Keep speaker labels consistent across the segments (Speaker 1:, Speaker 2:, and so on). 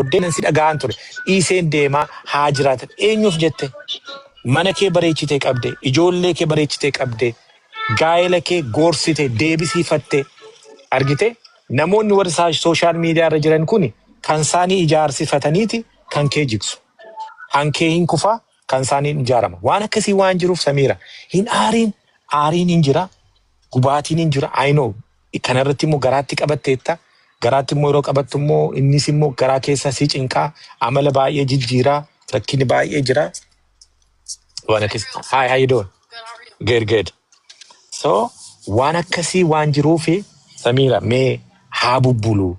Speaker 1: booddee nan si dhaga'aan ture. Dhiiseen deemaa haa jiraatan. Eenyuuf jette? Mana kee bareechitee qabde, ijoollee kee bareechitee qabde, gaa'ela kee goorsite, deebisiifatte. Argite? Namoonni warri social media irra jiran kun kan isaanii ijaarsifataniiti kan kee jigsu. Kan kee hin kufaa, kan isaanii hin ijaarama. Waan akkasii waan jiruuf Samiira hin aariin, aariin hin jira, gubaatiin hin jira. I know. Kanarratti immoo garaatti qabatteetta. Garaatti immoo yeroo qabattu immoo innis immoo garaa keessa si cinqaa, amala baay'ee jijjiiraa, rakkinni baay'ee jira. Waan akkasii. Hi, how you doing? Good, good. So waan akkasii waan jiruufi Samiira mee haa bubbulu.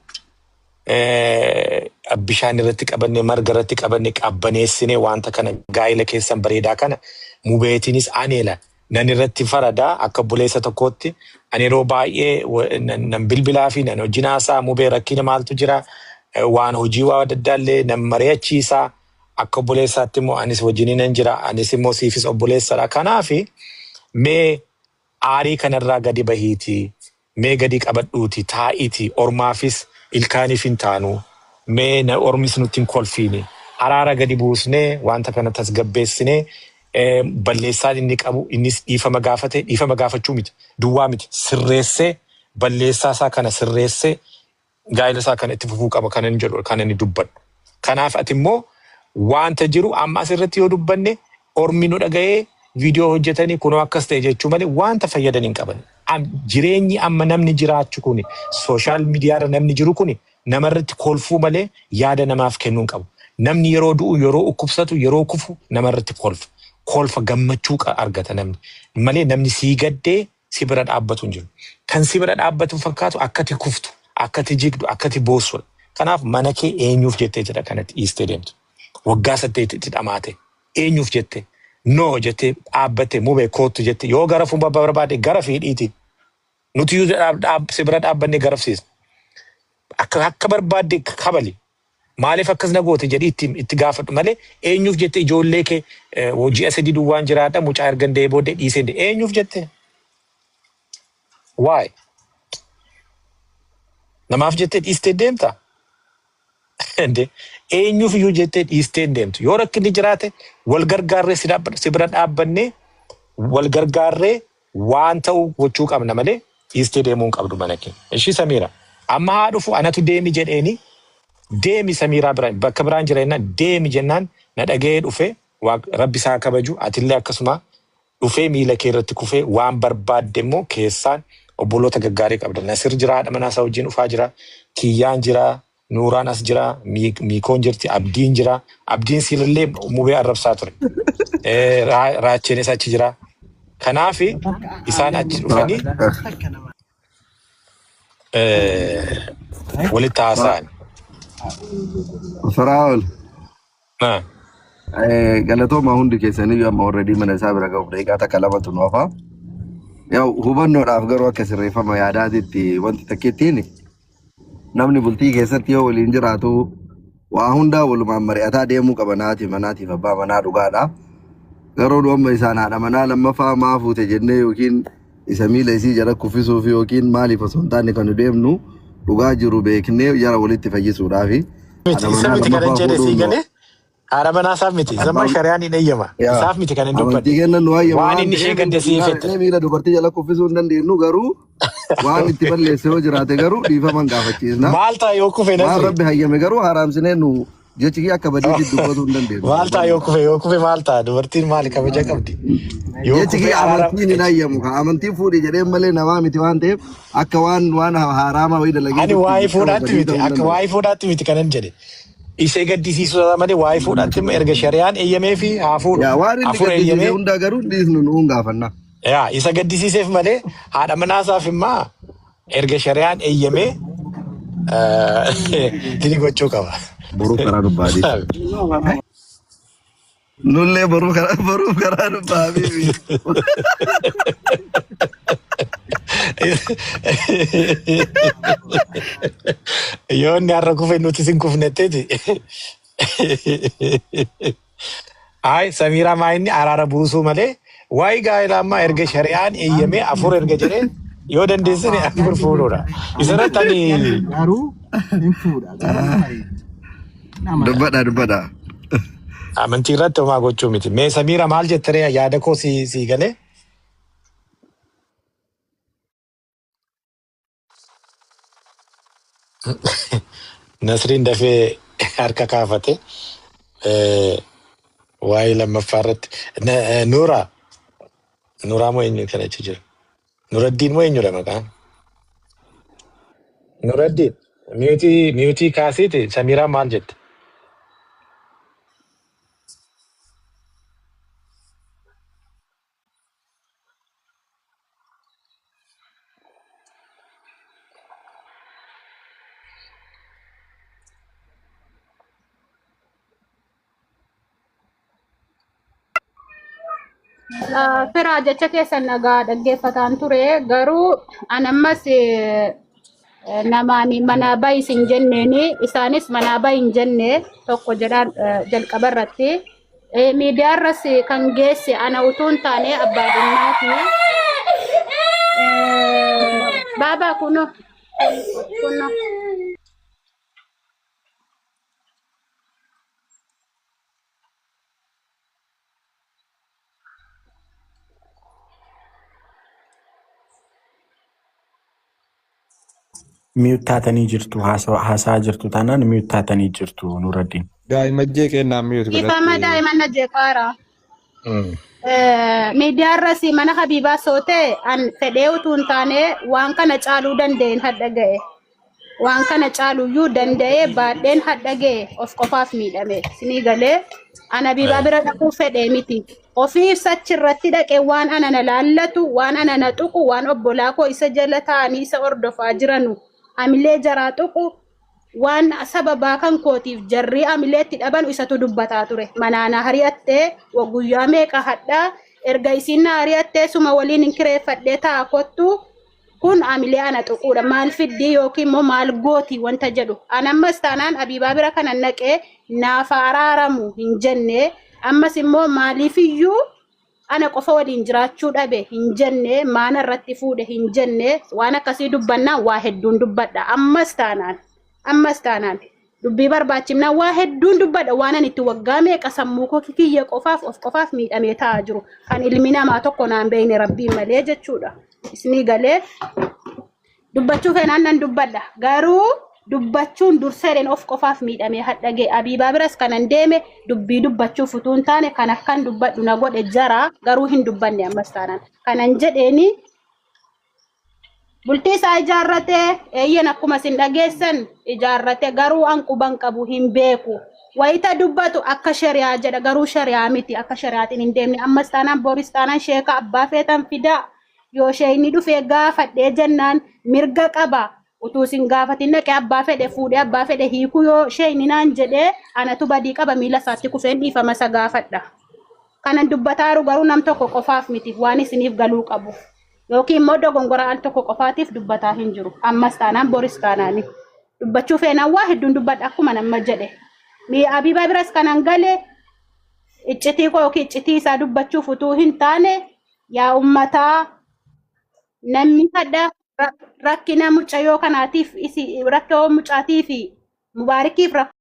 Speaker 1: Bishaan irratti qabanne marga irratti qabanne qabbaneessine wanta kana gaa'ila keessan bareedaa kana mubeetiinis aneela nan irratti faradaa akka obboleessa tokkootti ani yeroo baay'ee nan bilbilaa fi nan wajjin haasaa mubee rakkina maaltu jira waan hojii waa adda addaallee nan mari'achiisaa akka obboleessaatti immoo anis wajjin nan jira anis immoo siifis obboleessadha kanaafi mee Aarii kanarraa gadi bahiitii, mee gadi qabadhuutii taa'iitii ormaafis ilkaaniif hin taanuu, mee na ormis nutti hin kolfiini. Araara gadi buusnee wanta kana tasgabbeessinee balleessaan inni qabu innis dhiifama gaafate dhiifama gaafachuu miti duwwaa miti sirreessee balleessaa isaa kana sirreessee gaa'ela isaa kana itti fufuu qaba kan inni jedhu kan inni dubbadhu. Kanaaf ati immoo wanta jiru amma asirratti yoo dubbanne ormi nu dhaga'ee viidiyoo hojjetanii kunoo akkas ta'e jechuu malee wanta fayyadan hin qaban. Jireenyi amma namni jiraachu kuni sooshaal miidiyaarra namni jiru kuni namarratti kolfuu malee yaada namaaf kennuu hin qabu. Namni yeroo du'u, yeroo dhukkubsatu, yeroo kufu namarratti kolfa. Kolfa gammachuu argata namni. Malee namni sii gaddee si bira dhaabbatu hin jiru. Kan si bira dhaabbatu fakkaatu akkati kuftu, akkati jigdu, akkati boossudha. Kanaaf mana kee eenyuuf jettee jedha kanatti dhiistee deemtu. Waggaa 8 itti dhamaate eenyuuf jette no jettee dhaabbatte mubee koottu jette yoo gara fuula barbaade gara fiidhiiti. Nuti iyyuu si bira dhaabbannee garafsiisna. Akka barbaadde kabali. Maaliif akkas na goote jedhii itti gaafadhu malee eenyuuf jette ijoollee kee ji'a 3 duwwaan jiraadha mucaa ergan da'ee booddee dhiisee deeme. Eenyuuf jette? Why? Namaaf jettee dhiistee deemta? Ende eenyuuf iyyuu jettee dhiistee hin deemtu. Yoo rakkinni jiraate wal gargaarree si bira dhaabbannee wal gargaarree waan ta'u gochuu qabna malee dhiistee deemuu hin qabdu mana kee. Ishii Samiira. Amma haa dhufu anatu deemi jedheeni deemi Samiiraa bira bakka biraan jira jennaan deemi jennaan na dhaga'ee dhufe rabbi isaa kabaju atillee akkasuma dhufee miila kee irratti kufee waan barbaadde immoo keessaan obboloota gaggaarii qabda. Nasir jira haadha manaa isaa wajjin dhufaa jira. Kiyyaan jira. Nuuraan as jira. Miikoon jirti. Abdiin jira. Abdiin siilillee mubee arrabsaa ture. Raacheenis achi jira. Kanaaf isaan achi dhufanii walitti haasa'an.
Speaker 2: Firaa'ol. Galatoomaa hundi keessaniyyuu amma already mana isaa bira ga'uuf daqiiqaa takka lamatu nu hafa. Yaa hubannoodhaaf garuu akka sirreeffama yaadaatitti wanti takkittiin namni bultii keessatti yoo waliin jiraatu waa hundaa walumaan mari'ataa deemuu qaba naati manaatiif abbaa manaa dhugaadha. Garuu nu amma isaan haadha manaa lammaffaa maa fuute jennee yookiin isa miila isii jala kuffisuuf yookiin maaliif osoo hin taane kan nu deemnu dhugaa jiru beeknee jara walitti fayyisuudhaafi.
Speaker 1: Miti Haadha isa manaa miti kanan lammaffaa jedhe sii fuudhuun galee haadha manaa isaaf miti isa immoo abbaan shari'aan hin eeyyama yaa isaaf miti kan hin
Speaker 2: amantii
Speaker 1: dubbadhe
Speaker 2: kennan nu hayyama
Speaker 1: waan
Speaker 2: waan
Speaker 1: inni ishee
Speaker 2: ta'eef nuti
Speaker 1: gaddisiifette
Speaker 2: dhaqnee miila dubartii jala kuffisuu hin dandeenyu garuu waan itti balleesse yoo jiraate garuu dhiifama hin gaafachiisna.
Speaker 1: Maal ta'a yoo kufe
Speaker 2: Waan
Speaker 1: Nasri?
Speaker 2: Rabbi hayyame garuu haaraamsinee nu jechi kiyya akka badiitti dubbatuu hin dandeenyu.
Speaker 1: Maal ta'a yoo kufe yoo kufe maal ta'a dubartiin maali kabaja qabdi yoo
Speaker 2: Jechi
Speaker 1: kufe
Speaker 2: kiyya
Speaker 1: araara
Speaker 2: amantiin hin hayyamu. Ka amantiin fuudhi jedheen malee namaa miti waan ta'eef akka waan haaraamaa wayii
Speaker 1: Ani
Speaker 2: dalageetitti
Speaker 1: waa'ee
Speaker 2: dirqama
Speaker 1: fuudhaatti
Speaker 2: badii
Speaker 1: miti
Speaker 2: ta'uu hin
Speaker 1: akka
Speaker 2: danda'u.
Speaker 1: waa'ee fuudhaatti miti kanan jedhe ishee gaddisiisuu isaa malee waa'ee fuudhaatti immoo erga shari'aan eeyyamee fi haa fuudhu
Speaker 2: Yaa waan inni
Speaker 1: afur
Speaker 2: gaddisiise
Speaker 1: eeyyamee
Speaker 2: hundaa garuu hin dhiisnu nuun gaafanna.
Speaker 1: yaa isa gaddisiiseef malee haadha manaasaaf immoo Erga shari'aan eeyyamee tini gochuu qaba.
Speaker 2: Boruu karaa dubbaadhi. Nullee boruu karaa dubbaa habibi.
Speaker 1: Yoo inni har'a kufe nuti sin kufnetteeti. Ay Samiiraa maa inni araara buusuu malee waa'ee gaa'ela ammaa erga shari'aan eeyyamee afur erga jedhee yoo dandeessine afur fuudhuudha. Isarratti ani
Speaker 3: Garuu hin fuudha. Garuu hin bareeda. Nama
Speaker 2: Dubbadhaa dubbadhaa.
Speaker 1: Amantii irratti homaa gochuu miti. Mee Samiira maal jettaree yaada koo si galee? Nasriin dafee harka kaafate. Waa'ee lammaffaa irratti. Nuuraa. Nuuraa moo eenyu kan achi jiru? Nuraddiin moo eenyudha maqaan? Nuraddiin. Mute kaasiiti. Samiiraan maal jette?
Speaker 4: Firaa jecha keessan nagaa dhaggeeffataan ture garuu an ammas namaan manaa bahi hin jenneeni isaanis manaa bahi hin jenne tokko jedhaan jalqaba irratti miidiyaa irras kan geesse ana utuu hin taane abbaa dhimmaati. Baabaa kuno kuno.
Speaker 5: Mute taatanii jirtu haasaa jirtu taanaan mute taatanii jirtu Nuraddiin.
Speaker 6: Daa'ima jeeqee mute
Speaker 4: Ifama
Speaker 6: godhatte.
Speaker 4: daa'ima na jeeqaara. Miidiyaa irras mana Habiibaa sootee an fedhee utuu hin taane waan kana caaluu danda'een hadha ga'e. Waan kana caaluyyuu danda'ee baadheen hadha ga'e of qofaaf miidhame. Sinii galee an Habiibaa bira dhaquu fedhee miti. Ofii ibsachi irratti dhaqee waan ana na laallatu, waan ana na tuqu, waan obbolaa koo isa jala taa'anii isa hordofaa jiranu hamilee jaraa tuqu waan sababaa kan kootiif jarrii amileetti dhaban isatu dubbataa ture. Manaana hari'attee guyyaa meeqa hadhaa erga isiin na hari'attee suma waliin hin kireeffadhee ta'a kottu kun amilee ana tuquudha. Maal fiddii yookiin immoo maal gooti wanta jedhu. An ammas taanaan Abiibaa bira kana naqee naaf araaramu hin jenne ammas immoo maaliifiyyuu ana qofa waliin jiraachuu dhabe hin jenne maana irratti fuudhe hin jenne waan akkasii dubbannaan waa hedduun dubbadha. Ammas taanaan dubbii barbaachifnaan waa hedduun dubbadha waan ani itti waggaa meeqa sammuu koo kiyya qofaaf of qofaaf miidhamee taa'aa jiru kan ilmi namaa tokko naan beekne rabbiin malee jechuudha. Isinii galee dubbachuu feenaan nan dubbadha garuu dubbachuun durseedhaan of qofaaf miidhamee hadha ga'e. Abiibaa biras kanan deeme dubbii dubbachuuf utuu hin taane kan akkan dubbadhu na godhe jara garuu hin dubbanne. Ammas taanaan kanan jedheeni bultii isaa ijaarratee eeyyen akkuma isin dhageessan ijaarrate garuu an quban qabu hin beeku. Wayita dubbatu akka shari'aa jedha garuu shari'aa miti, akka shari'aatiin hin deemne. Ammas taanaan boris taanaan sheeka abbaa feetan fidaa yoo sheeyni dhufee gaafadhee jennaan mirga qaba. Utuu isin gaafatin dhaqee abbaa fedhe fuudhee abbaa fedhe hiikuu yoo sheeyni naan jedhee anatu badii qaba, miila isaatti kufeen dhiifama isa gaafadha. Kanan dubbataaru garuu nam tokko qofaaf miti waan isiniif galuu qabu. Yookiin immoo dogongora al tokko qofaatiif dubbataa hin jiru. Ammas taanaan boris taanaani. Dubbachuu feenaan waa hedduun dubbadha akkuma nama jedhe. Abiibaa biras kanan gale iccitii koo yookiin iccitii isaa dubbachuuf utuu hin taane yaa ummataa namni hadha rakkina mucayyoo kanaatiif isi rakkoo mucaatii fi mubaarikiif rakkoo